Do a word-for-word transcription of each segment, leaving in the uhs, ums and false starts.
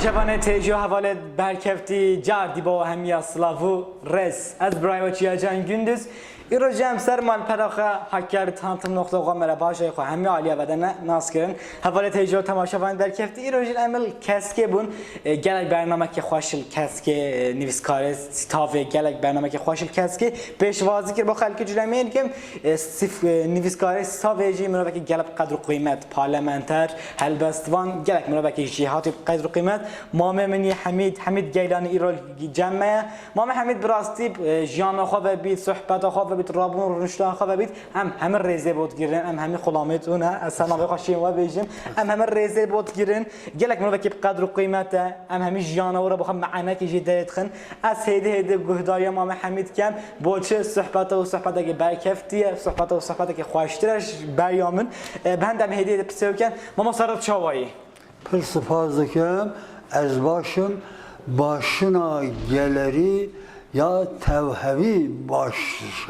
Şevanê têjo hevalê berkeftî car dî bo hemiya silav û rêz. Ez birayê we Çiyacan Gündüz. Îro jî em ser malpera xwe Hakkari Tanıtım nokta com re bajayê xwe hemî aliya vedene nas kirin. Hevalê têjo temaşevanê berkeftî. Îro jî em li Keskê bûn. E, gelek bernamekê xweş li Keskê, e, nivîskarê, sitavê gelek bernamekê xweş li Keskê. Pêşwazî kir bo xelkê Culemê dikim. E, sif-, e, nivîskarê sitavê jî mirovekî gelek qedr û qîmet, parlamenter, helbestvan, gelek mirovekî jêhatî qedr û qîmet. Mamê min yê Hemîd, Hemîd Geylanî îro cem me ye. Mamê Hemîd bi rastî, e, jiyana xwe vebît, sohbeta xwe vebît, rabûn rûniştana xwe vebît. Em hemî rêzê bo digirin, em hemî xulamê tu ne. Ez ser navê xwe şên we bêjim. Em hemî rêzê bo digirin. Gelek mirovekî bi qedr û qîmet e. Em hemî jiyana wira bi xwe me'enekê jê derê dixin. Ez hêdî hêdî guhdariya Mamê Hemîd dikem. Bo çi sohbeta û sohbetekê berkeftî ye, sohbeta û sohbetekê xweştir e ji beriya min. E, bi hende em hêdî hêdî pirsê wê bikin. Mamosta, rê çawa yî? Pir spas dikim. Ez baş im. Başina gelerî ya tevhevî baş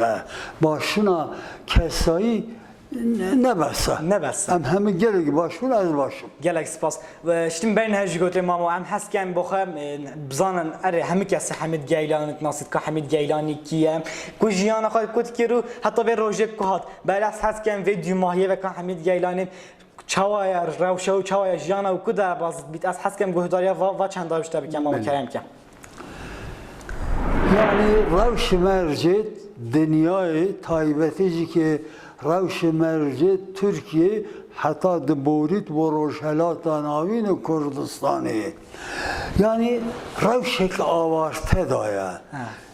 e. Başina kesayî ne, ne bes e. Ne bes e. Em hemî gelek baş bûn, ez baş im. Gelek spas. Ve ştim berin her jî gotirê mamo, em hez ken bo xwe, e, bizanin, erê, hemî kes Hemîd Geylanî dinasît, ka Hemîd Geylanî kî ye, ku jiyana xwe ku dikir û heta vê rojê ku hat. Belê ez hez ken vê dûmahiyê ve ka Hemîd Geylanî çawa ye, rewşe û çawa ye, jiyana û ku derbas bît. Ez hez kem guhdariya va, va çenda tişta bikem, mamo, Belê. Kerem ke. Yanî rewş mercê dinyayê, taybetî jî ki rewş mercê Tirkiyê heta diborît bo Rojhelata Navîn û Kurdistanê. Yanî rewşek awarte daye. Ha.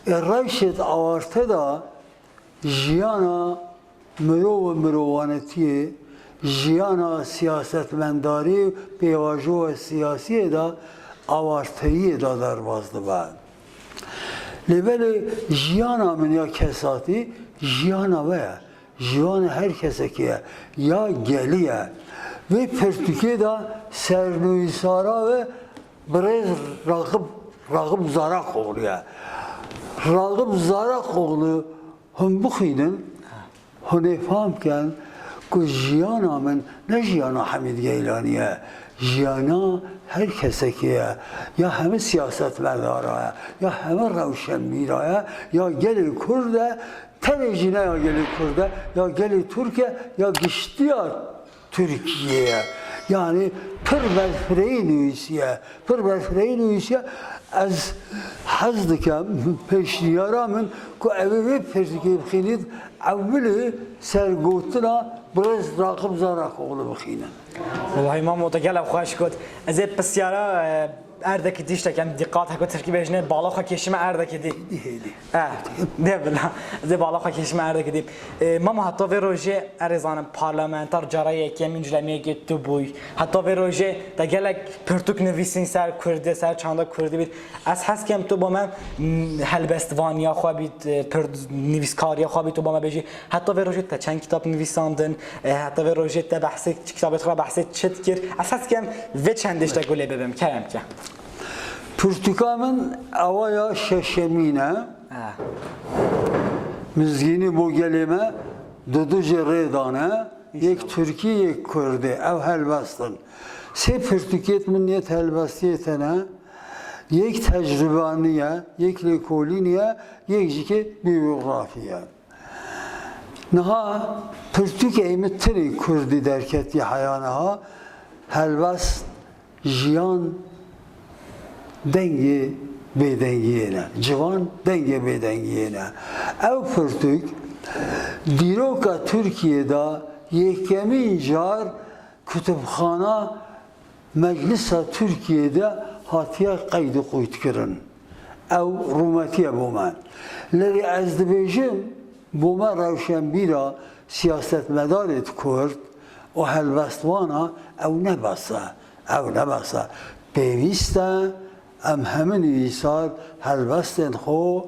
E, rewşê awarte da jiyana mirov û mirovanetiyê, jiyana siyasetmendarî û pêvajoya siyasiyê de awarteyiyê de derbas dibe. Lê belê jiyana min ya kesatî jiyana we ye, jiyana her kesekê ye, ya gelî ye. Vê pirtûkê de sernivîsara we birêz Raxib, Raxib Zarakoğlu ye. Raxib Zarakoğlu Hûn bixwînin, hûn ê fam ken ku jiyana min ne jiyana Hemîd Geylanî ye, jiyana her kesekê ye, ya hemî siyasetmedara ye, ya hemî rewşenbîra ye, ya gelê Kurd e, tenê jî ne ya gelê Kurd e, ya gelê Tirk e, ya giştiya Tirkiye ye. Yanî pir berfirehî nivîsiye. Pir berfirehî nivîsiye. Ez hez dikim, pêşniyara min ku ew ê vê pirtûkê bixînît, ewilî ser gotina birêz Raqib Zarakoğlu bixînin. Wahî mamo, te gelek xweş got. Ez ê pisyara, e, erdekî dî tiştek em dîqat heko tirkî bêjine, bala xwe kêşime erdekî dî. Hêdî, hêdî. Eh, de bila. Ez ê bala xwe kêşime erdekî dî. E, mama heta vê rojê, erê zanim, parlamenter cara yekemîn Culemiyekê tu bûy. Heta vê rojê te gelek pirtûk nivîsîn ser kurdî, ser çanda kurdî bît. Ez hez kem tu bo me, m, helbestvaniya xwe bît, e, pir-, nivîskariya xwe bît, tu bo me bêjî. Heta vê rojê te çend kitap nivîsandin, e, heta vê rojê te behsê kitabê xwe behsê çi dikir? Ez hez kem vê çendê tiştek lê bibim, kerem ke. Pirtûka min ewa ya şeşemîn e. Ha. Mizgînî bo gelê me, du du jê rê dane, yek Tirkî, yek Kurdî, ew helbest in. Sê pirtûkêt min yê helbestiyê tene, yek tecrübanî ye, yek lêkolînî ye, yek jî ke biyografî ye. Niha pirtûkê min tenê kurdî derketiye heya niha, helbest, jiyan dengê bêdengiyê ne, ciwan dengê bêdengiyê ne. Ew pirtûk dîroka Tirkiyê de yekemîn car kutubxana Meclisa Tirkiyê de hatiye qeyd û qûyt kirin. Ew rûmetiye bo me. Lê ez dibêjim, bo me rewşenbîra siyasetmedarê Kurd û helbestwana ew ne bes e. Ew ne bes e. Pêwîst e em hemî nivîsar helbestên xwe,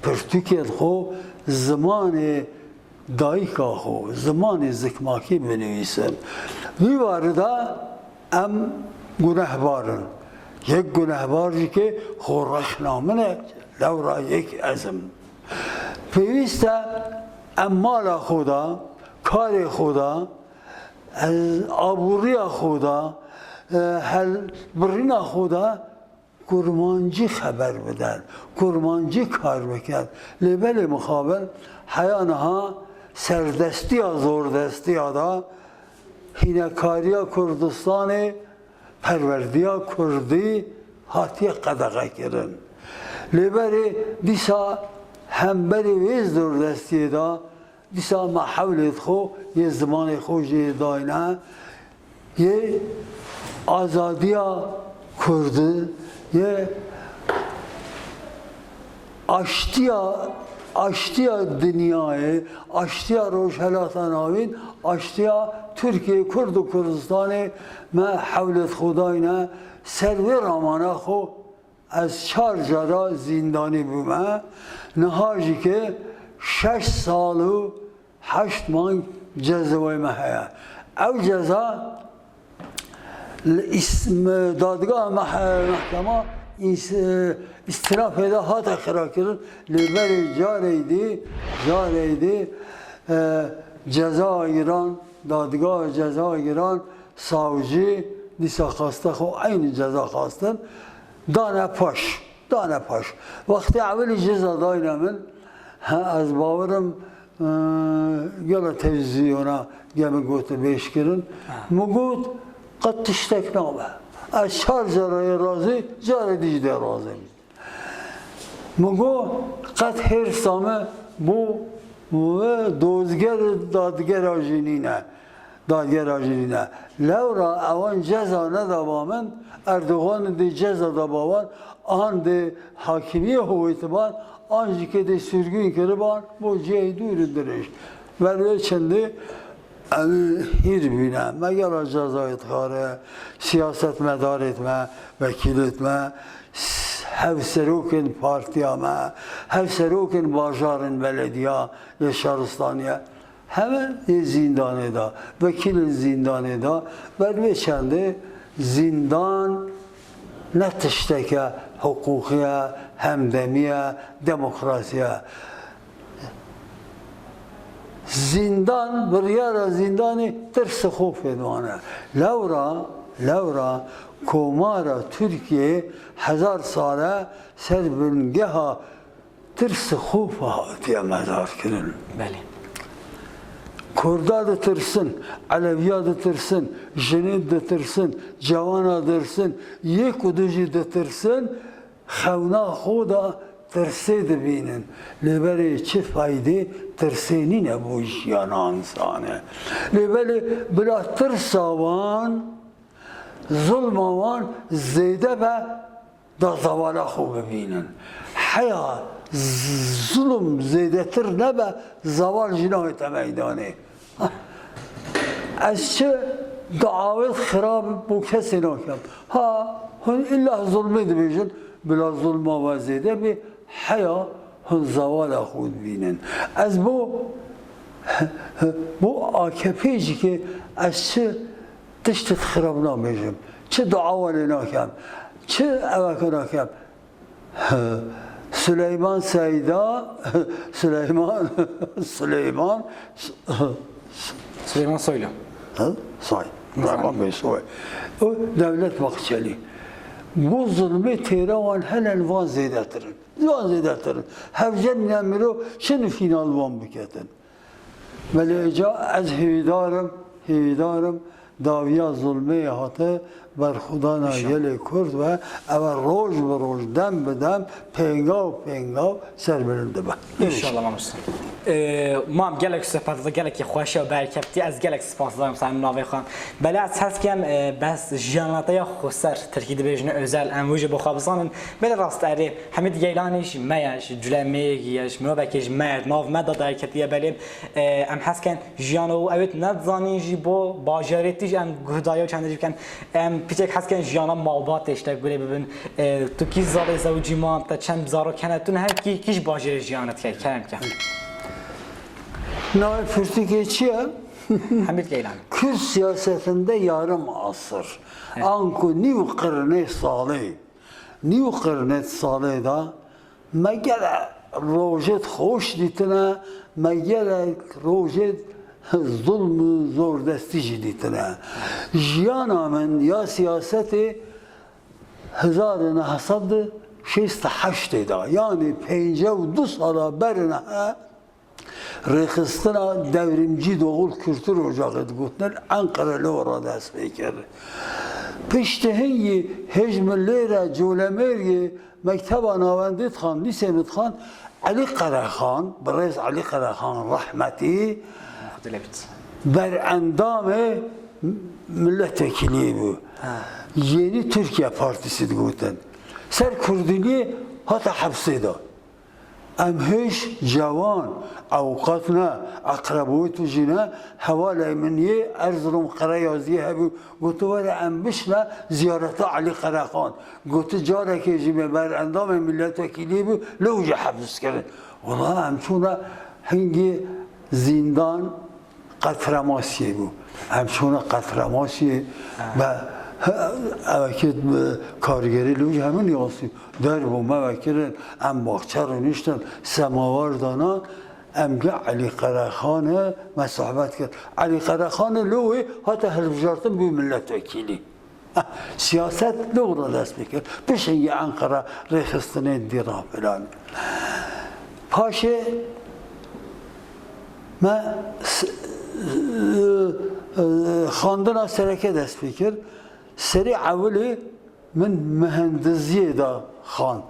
pirtûkên xwe zimanê dayika xwe, zimanê zikmakî binivîsin. Vî warî de em gunehbar in. Yek gunehbar jî ke xwe rexna min e, lewra yek ez im. Pêwîst e em mala xwe de, karê xwe de, ez abûriya xwe de, e, helbirîna xwe de kurmancî xeber biden, kurmancî kar bikin. Lê belê mixabin heya niha serdestiya zordestiya de hînekariya Kurdistanê, perwerdiya Kurdî hatiye qedexe kirin. Lê berê dîsa hemberî wê zordestiyê de dîsa me hewlêd xwe yê zimanê xwe jê dayne, yê azadiya Kurdi, yê aştiya, aştiya dinyayê, aştiya Rojhelata Navîn, aştiya Tirkiye, Kurd û Kurdistanê me hewlêd xwe dayne. Ser vê ramana xwe ez çar cara zîndanî bûme. Niha jî ke şeş sal û heşt mang cezawê me heye. Ew ceza li îs-, me-, dadgeha mehe-, mehkema îs-, e, îstirafê de hate xira kirin. Lê berê carê dî, carê dî, e, ceza giran, dadgeha ceza giran, savcî dîsa xaste xwe eynî ceza xastin, dane paş, dane paş. Wextê ewilî ceza dayne min, he, ez bawerim, e, gela televîzyona ge min gotibêj kirin. Ha. Min got, qet tiştek nabe. Ez çar cara yê razî, carê dî jî dê razî bim. Min got, qet hêrsa me bo we dozger dadgera jî nîne. Dadgera jî nîne. Lewra ewan ceza nedaba min, Erdogan dê ceza daba wan, an dê hakimiyê howêtiban, an jî ke dê sürgün kiriban bo cihê dûr û dirêj. Ber wê çendê Em hîr bîne. Me gela cezayê dixare, siyasetmedarêt me, vekîlêt me, s-, hevserokên partiya me, hevserokên bajarên belediya yê şaristaniye, heme yê zîndanê de, vekîlên zîndanê de, ber vê çendê zîndan ne tişteke hiqûqî ye, hemdemî ye, demokrasî ye. Zîndan, biryara zîndanê tirs û xofê di wan e. Lewra, lewra komara Tirkiyeyê hezar sal e ser bingeha tirs û xofa hatiye mezar kirin. Belê. Kurda ditirsin, Eleviya ditirsin, jinê ditirsin, cewana ditirsin, yê ku dijî ditirsin, xewna xwe de tirsê dibînin. Lê belê çi faydê tirsê nîne bo jiyana însanê. Lê belê bila tirsa wan, zulma wan zêde be, da zevala xwe bibînin. Heya z-, zulm zêdetir nebe, zeval jî nahête meydanê. Ez çi diawêt xirab bo kesê nakem. Ha, hûn îlla zulmê dibêjin, bila zulma we zêde bê, heya hûn zevala xwe dibînin. Ez bo, bo A K P jî ke ez çi tiştêt xirab nabêjim, çi diawa lê nakem, çi eweke nakem. Süleyman Seyda, Süleyman, Süleyman, Süleyman Soylu. Ha? Say. Süleyman Bey Soy. O Devlet Bahçeli. Bu zulmê têra wan helen van zêdetir in. Van zêdetir in. Hevce nemiro çi nifîna li wan biketin. Belê ca ez hêvîdar im, hêvîdar im, dawiya zulmê hate berxwedana gelê Kurd ve ew e roj bi roj, dem bi dem, pêngav pêngav serbilind dibe. Înşallah mamoste. Ee, mam gelek spas, gelekî xweş e, berkeftî, ez gelek spas dikim sen navê xwe. Belê ez hez dikim, e, bes jiyana te ya xweser, tirkî dibêjin özel, em wê jî bi xwe bizanin. Belê rast erê, Hemîd Geylanî jî me ye, ji culemê ye, ji mirovekê ji me ye, nav me de derketiye belê. E, em hez dikin jiyana û ewêt nedizanîn jî bo bajarê tî jî em guhdarîya çendê jî bikin. Em piçek hez dikin jiyana malbatê ji te gurê bibin. E, tu kî zalê zewicî ma, te çend zarok hene, tu niha kî, kî ji bajêrê jiyana dike, kerem ke. Navê pirtûkê çi ye? Hemîd Geylanî. Kürt siyasetinde yarım asır. Evet. Anku nîv qirnê salê. Nîv qirnê salê de me gelek rojêt xweş dîtine, me gelek rojêt Zulm û zordestî jî dîtine. Jiyana min ya siyasetê hezar û neh sed û şêst û heştê de, yanî pêncî û du sala ber niha, rêxistina dewrîmcî Doğul Kültür Ocağı digotin, Enqere li ora dest pê kir. Piştî hingî hêj min lêre Colemêrgê mekteba navendê dixan, lîsê min dixan, Elî Qerexan, birêz Elî Qerexan rehmetî, Xwedê lê bit. Berendamê milletvekiliyê bû. Ha. Yeni Türkiye Partisi digotin. Ser kurdîliyê hate hepsê de. Em hêj cewan, ewqat ne, eqrebûyê tu jî ne, hevalê min yê Erzurum Qereyaziyê hebû, gotu, were em bişne ziyareta Elî Qerexan. Gotu, carekê jî me berendamê milletvekilî bû, lê û jî hepis kirin. Wela em çûne hingî zîndan, Qetremasiyê bû. Em çûne Qetremasiyê, me, evekê kargerî li wî hemin yasî derbû me vekirin, em baxçe rûniştin, semawar dana, em gi Elî Qerexanê me sohbet kir. Elî Qerexanê li wê hate hilbijartin bû milletvekîlî. Siyaset li wira dest pê kir. Piştî Enqere rêxistinên dî ra filan. Paşê me s-, e, e, xwendina sereke dest pê kir. Serê ewilê min mihendiziyê de xwend.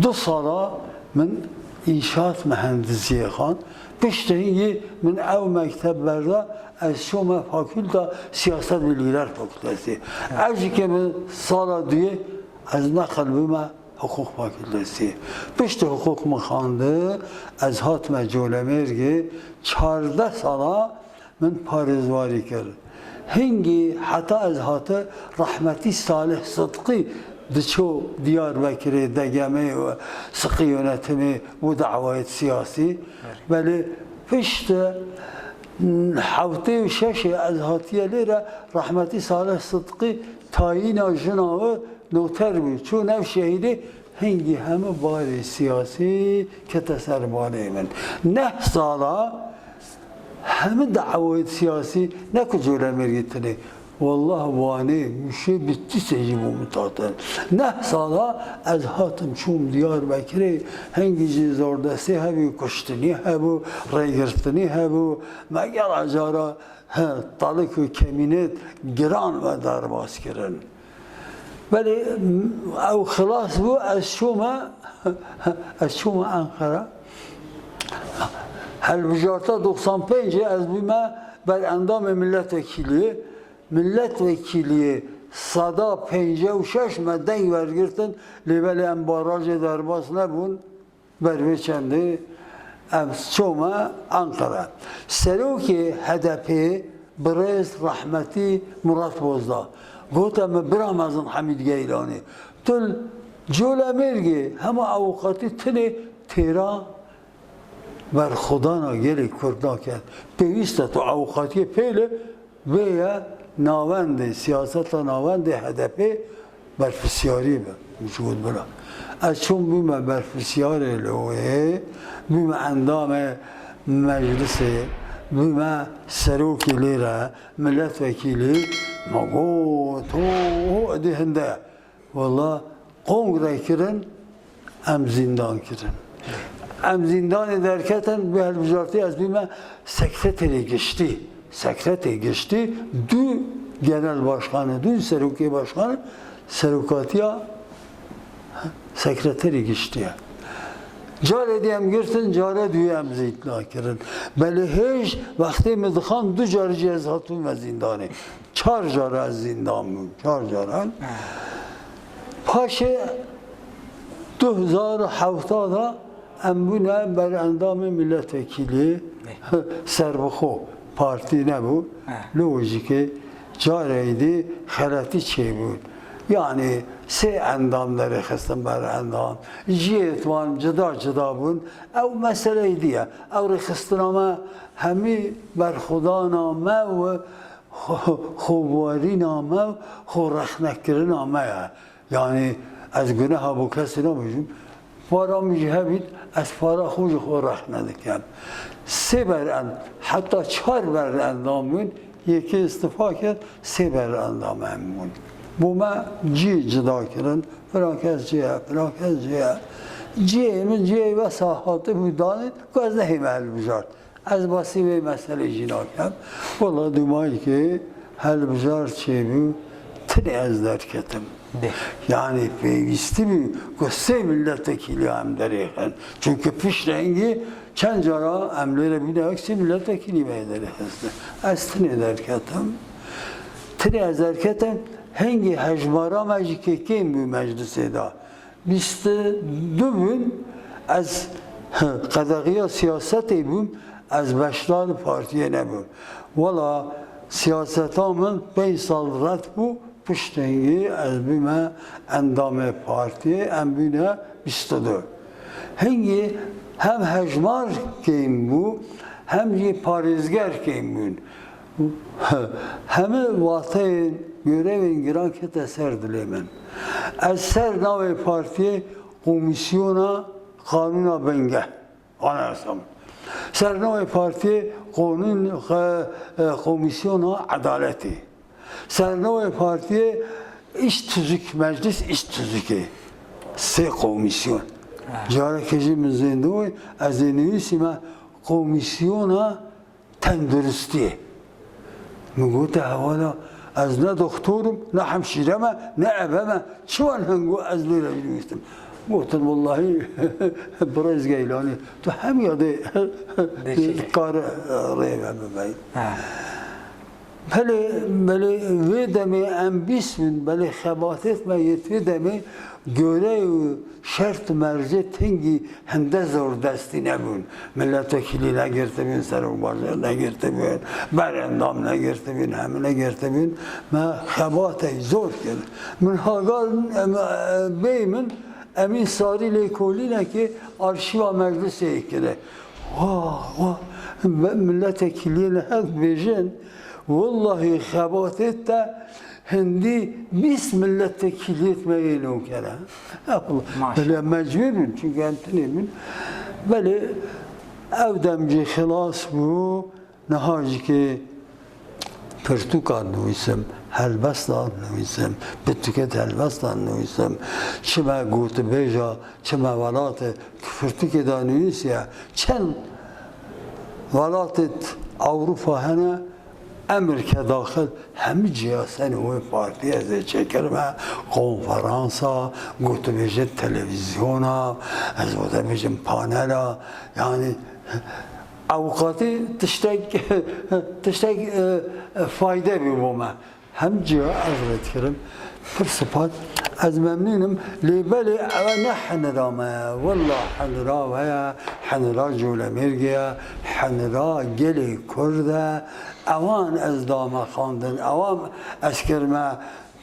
Du sala min înşaat mihendisiyê xwend. Piştî hingî min ew mekteb berda, ez çûme fakûlta siyaset û lîler fakûltesê. Ev jî ke min sala duyê ez neqil bûme hiqûq fakûltesê. Piştî hiqûq min xwandi, ez hatime Colemêrgê, çardeh sala min parêzwarî kir. Hingî heta ez hate rehmetî Salih Sidqî diçû Diyarbekirê, D G M'ê û siqî yönetimê û dawayê siyasî. Belê pişt heftê û şeşê ez hatiye lêre, rehmetî Salih Sidqî tayîna jina wî noter bû. Çû Nevşehîrê, hingî hemû barê siyasî kete ser balê min. Neh sala hemû dawayê siyasî ne ku Colemêrgê tinê. Wallah Wanê, Mûşê, Bitlîsê jî bû min tatin. Neh sala ez hatim çûm Diyarbekirê, hingî jî zordestî hebû, kuştinî hebû, rêgirtinî hebû. Me gela cara, he, talik û kemînêt giran me derbas kirin. Belê, m-, ew xilas bû, ez çûme, ez çûme Enqere. Helbijarta doxsan pêncê ez bûme berendamê milletvekîliyê. Milletvekîliyê seda pêncî û şeş me deng wergirtin, lê belê em barajê derbas nebûn. Ber vê çendê em çûme Enqere. Serokê H D P'ê birêz rehmetî Murat Bozdağ gote min, bira mezin Hemîd Geylanî, tu li Colemêrgê hema ewqatî tinê têra berxwedana gelê Kurd nake. Pêwîst e tu ewqatiyê pêle bêye navendê, siyaseta navendê H D P'ê berpirsyarî be, ji got bira. Ez çûm bûme berpirsyarê li wê, bûme endamê meclisê, bûme serokê lêre, milletvekîlî, me got, ho, ho, êdî hinde. Wela kongre kirin, em zîndan kirin. Em zîndanê derketin, bi hilbijartî ez bîme sekreterê giştî. Sekretê giştî, du genel başkanê, du serokê başkanê, serokatiya sekreterê giştî ye. Carê dî em girtin, care duyê em zîndan kirin. Belê hêj wextê min dixan du car jî ez hatibûme zîndanê. Çar car ez zîndan bûm, çar car em. Paşê du hezar û hevdeh de em bûne berendamê milletvekîlî serbixwe, partî nebû. He. Lojîkê careyê dî xeletî çêbûn. Yanî sê endam derêxistin berendam. Cihê wan cida cida bûn. Ew meseleyê dî ye. Ew rêxistina me hemî berxwedana me û xwe-, xwebarîna me û xwerexnekirina me ye. Yanî ez guneha bo kesê nabêjim. Para min jî hebît, ez para xwe ji xwe rexne dikim. Sê berend, heta çar berendam bûn, yekê îstifa kir, sê berendam em bûn. Bo me cî cida kirin, filan kes cî ye, filan kes cî ye. Ciyê min, ciyê wesa hatibû danîn, ku ez nehême hilbijart. Ez basî vê meselê jî nakem. Wela dûmayîkê helbijar çêbû, tinê ez derketim. Dê. Yanî pêwîstî bû ku sê milletekîliya em derêxin. Çunke piştre hingî çend cara em lê re bûne wek sê milletekîlî me derêxistin. Ez tinê derketim. Tinê ez derketim. Hingî hejmara me jî kê kêm bû meclisê de. Bîst û du bûn, ez qedexiya siyasetê bûm, ez beşdar partiyê nebûm. Wela siyaseta min pênc sal red bû, piştengî ez bûme endamê partiyê, em bûne bîst û du. Hingî hem hejmar kêm bû, hem jî parêzger kêm bûn. Hemî wateyên görevên giran kete ser dilê min. Ez ser navê partiyê Komîsyona Qanûna Bingeh, Anayasa min. Ser navê partiyê qonûn, e, Komîsyona Edaletê. Ser navê partiyê îş tuzuk, meclis îş tuzukê. Sê komîsyon. Ha. Carekê jî min zêndewê, ez ê nivîsîme Komîsyona Tenduristiyê. Min gote, hevala, ez ne doktor im, ne hemşîre me, ne ebe me, çi wan hingo ez lê re binivîsim? Gotin, wellahî, birêz Geylanî, tu hemiya dê, dê kar, e, rê ve bibey. Ha. Belê, belê, vê demê em bîst bin, belê xebatêt me yê vê demê göre û şert û mercê tingî hinde zordestî nebûn. Milletvekîlî negirtibûn, serokbajar negirtibûn, berendam negirtibûn, hemî negirtibûn. Me xebatê zor kir. Min hagar, em, e, bêy min, Emîn Sarî lêkolînekê arşîva meclisê kire. Wa, wa, be-, milletvekîliyê ne dibêjin, wellahî xebatê te hindî bîst milletvekîliyêt me yê nû kere. Maşallah. Belê mecbûr bin, çunke em tinê bin. Belê ew dem jî xilas bû, niha jî kê pirtûkan nivîsim, helbestan nivîsim, pirtûkêt helbestan nivîsim. Çi me gotibêja, çi me welatê pirtûkê de nivîsiye. Çend welatêt Ewropa hene, Emerîke daxil, hemî ciya senê wê partiyê ez ê çêkirime, konferansa, gotibêjê televîzyona, ez wê de bêjim panela, yanî ewqatî tiştek, tiştek, e, e, fayde bî bo me. Hem ciya ez rê dikirim. Pir sipas. Ez memnûn im. Lê belê ew ne hinira me ye. Wella hinira we ye. Hinira Colemêrgê ye. Hinira gelê Kurd e. Ewan ez dame xandin. Ewan ez kirime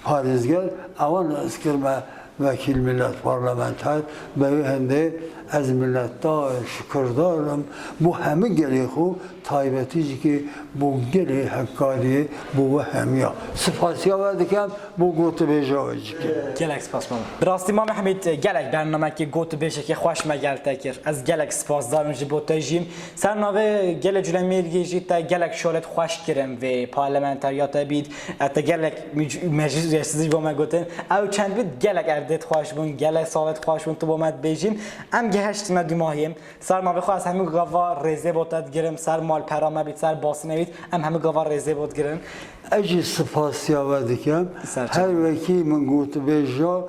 parêzger. Ewan ez kirime wekîl millet parlamenter. Be wê hindê ez miletdar, şukirdar im. Bo hemî gelê xwe. Taybetî jî kê bo gelê hevkariyê bo we hemiya. Sipasiya we dikem bo gotibêja we jî kê. Gelek spas mama. Bi rastî Mame Hemîd, gelek bernamekî gotibêjekê xweş me gel te kir. Ez gelek sipasdar im ji bo te jî. Ser navê gelê Culemêrgê jî te gelek şolêt xweş kirin vê parlamenteriya te bît. E, te gelek mec-, meclis üyesi bo me gotin. Ew çend bît gelek erdêt xweş bûn, gelek salêt xweş bûn tu bo me dibêjî. Em gehiştine dûmahiyê. Ser navê xwe ez hemû gava rêzê bo te digirim, ser malpera me bît, ser basînê bît, em hemû gava rêzê bo digirin. Ez jî sipasiya we dikim. Ser çav. Her wekî min gotibêja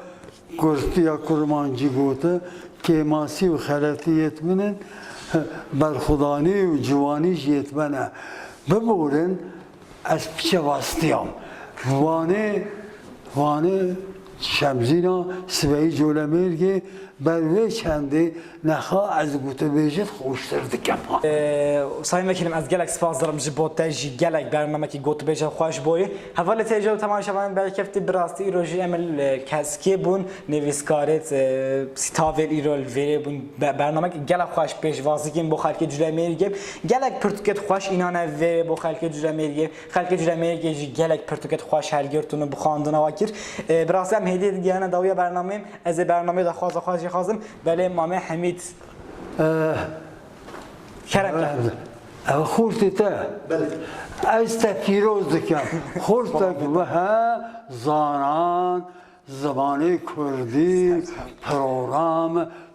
kurtiya kurmancî gote, kêmasî û xeletiyêt min in, berxudanî û ciwanî jî yêt me ne. Biborin, Ez piçe vastiyam. Vanê, vanê Şemzîna sibeyî Colemêrgê ber wê çendê nexa ez gotibêjit xweştir dikem. Ee, Sayın Vekilim, ez gelek spas dikim ji bo te jî gelek bernamekî gotibêje xweş boyê. Hevalê têja û temaşevanên berkeftî bi rastî îro jî em li keskê bûn, nivîskarêt, e, sîtavêl îro li vêrê bûn. Be-, bernamekî gelek xweş pêşwazî kirin bo xelkê Culemêrgê. Gelek pirtûkêt xweş înane vê bo xelkê Culemêrgê. Xelkê Culemêrgê jî gelek pirtûkêt xweş helgirtin û bi xwendina we kir. E, bi rastî em Hêdî digihane dawiya bernameyê, ez ê bernameyê daxwaza xwe jî xwazim, belê Mame Hemîd. Eh, Kerem ke. Ev xortê te. Ez te pîroz dikim. Xortek wiha zanan, zimanê kurdî, program,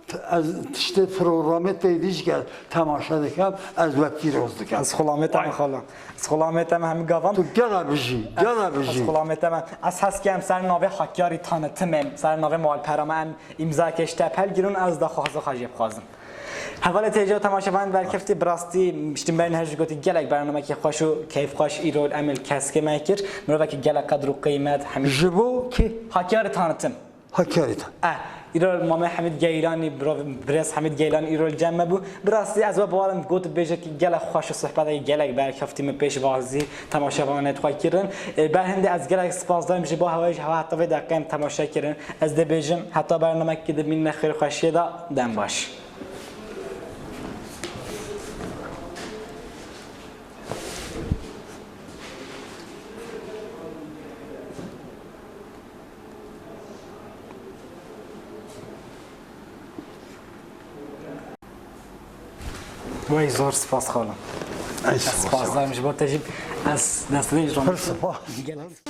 t- ez tiştê programê têdî jî ke temaşe dikim, ez we pîroz dikim. Ez xulamê te me xala. Ez xulamê te me hemî gavan. Tu gela bijî, gela Ez bijî. xulamê te me. Ez hes kem ser navê Hakkari tanıtım em, ser navê malpera me em îmzayekê ji te pêl girin, ez daxwaza xwe jê bixwazim. Hevalê têca temaşevan berkeftî, bi rastî piştî me her jî gotî gelek bernamekî xweş û keyfxweş îro em li keskê me kir. Mirovekî gelek qedr û qîmet hemî. Ji bo kê? Hakkari tanıtım. Hakkari tan. Eh, îro Mame Hemîd Geylanî, birov-, birêz Hemîd Geylanî îro li cem me bû. Bi rastî ez we bawerim got bêje ki gelek xweş û sohbetekî gelek berkeftî min pêş vazî temaşevanê xwe kirin. E, ber hindê ez gelek spas darim ji bo hewayê ji hewa heta vê deqê em temaşe kirin. Ez dê bêjim heta bernamekî di mînine xêr û xweşiyê de dem baş. Wey zor spas xala. Ey Spas darim ji bo te jî. Ez destê ji Pir spas. Gelek